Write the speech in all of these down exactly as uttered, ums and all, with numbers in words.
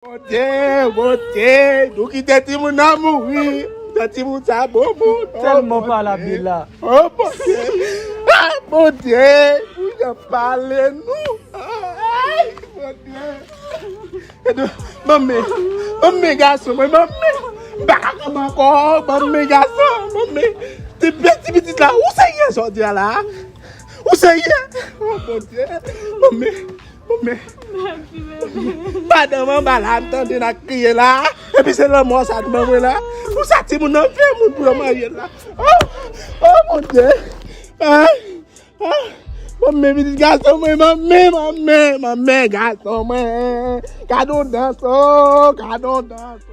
Bondye, Bondye, nou kite timoun nan mouri. Jan timoun sa bon moun. Tèlman pale Abela. Oh Bondye. Ah Bondye, Bondye pale nou. Ay Bondye. Manmi, manmi gason mwen, manmi. M pa ka konn ankò, manmi gason, manmi. Ti piti, ti pitit la, ou serye jodi a la? Ou serye? Oh Bondye. Manmi, manmi. Madanm anba la, m tande n ap kriye la. Epi se lanmò sa nou ban mwen la. Pou sa timoun nan fè moun pou yo marye la. Oh, oh Bondye. Ay, ah, manmi pitit gason mwen, manmi, manmi, manmi gason mwen. Gade yon dans, oh, gade yon dans.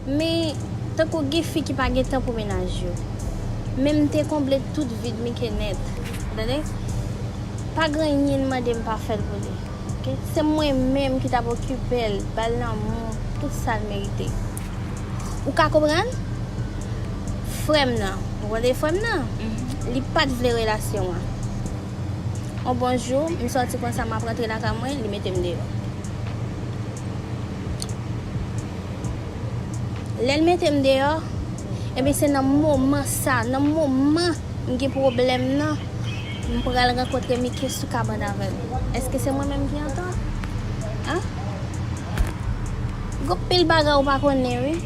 Men, tankou gen fi ki pa gen tan pou mennaj yo. Men m te konble tout vid Mike nèt. Ou tande? Pa gen anyen l mande m pa fè l pou li. Oke? Se mwen menm ki t ap okipe l, ba l lanmou, tout sa l merite. Ou ka konprann? Frè m nan, ou konn frè m nan? Li pa t vle relasyon an. On bon jou, m sòti konsa, m ap rantre lakay mwen, li mete m deyò. Lè l mete m deyò, ebyen se nan moman sa, nan moman m gen pwoblèm nan, m pral rankontre Mike sou kabann avè l. Èske se mwen menm ki antan? An? Gen anpil bagay ou pa konnen, wi.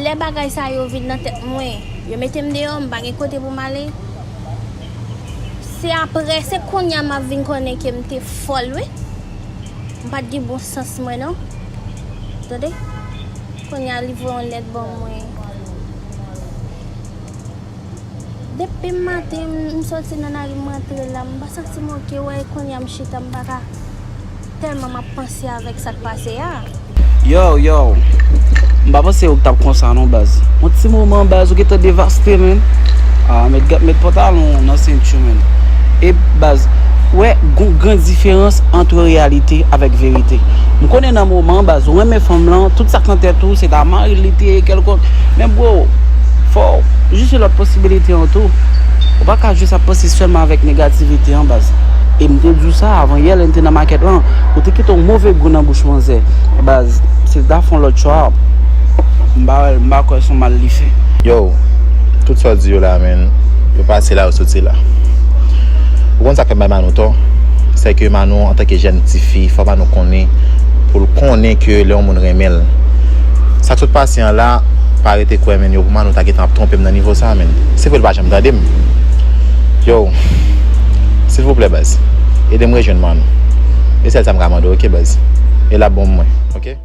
Lè bagay sa yo vin nan tèt mwen, yo mete m deyò, m pa gen kote pou m ale. Se apre, se kounye a m ap vin konnen ke m te fòl, wi. M pa t gen bon sans mwen, non. Tande? Kounye a, li voye yon lèt ban mwen. Depi maten, m sòti nan lari, m rantre la, m pa santi m oke, wè, kounye a m chita, m pa ka, tèlman m ap panse avèk sa k pase a. Yo, yo, m pa panse ou t ap konsa non, baz. Yon ti moman, baz, ou gentan devaste, menn. Ah, met, met pantalon nan senti w, menn. E, baz, ou wè, gon gran diferans ant reyalite avèk verite. M konnen nan moman, baz, ou renmen fanm lan, tout sa k nan tèt ou, se ta mari l li te ye kèlkonk. Men, bro, fò w jis yon lòt posibilite an tou. Ou pa ka jis ap panse sèlman avèk negativite an, baz. E m te di w sa avan yè, lè n te nan makèt lan. Ou te kite yon move gou nan bouch manzè. Baz, se ta fè yon lòt chwa. M pa, m pa kwè se yon mal li fè. Yo, tout sa w di yo la, menn, yo pase la, yo soti la. Ou konn sa k fè m bay Manou tò? Se ke Manou, antanke jèn tifi, fò Manou konnen, pou l konnen ke lè yon moun renmen l. Sa k sot pase an la, pa rete kwè, menn, yo, pou Manou ta gentan ap twonpe m nan nivo sa, menn. Se vre, l pa janm tande m. Yo, silvouplè, baz, ede m rejwenn Manou. E sèl sa m ka mande w, oke, baz? E l ap bon pou mwen, oke?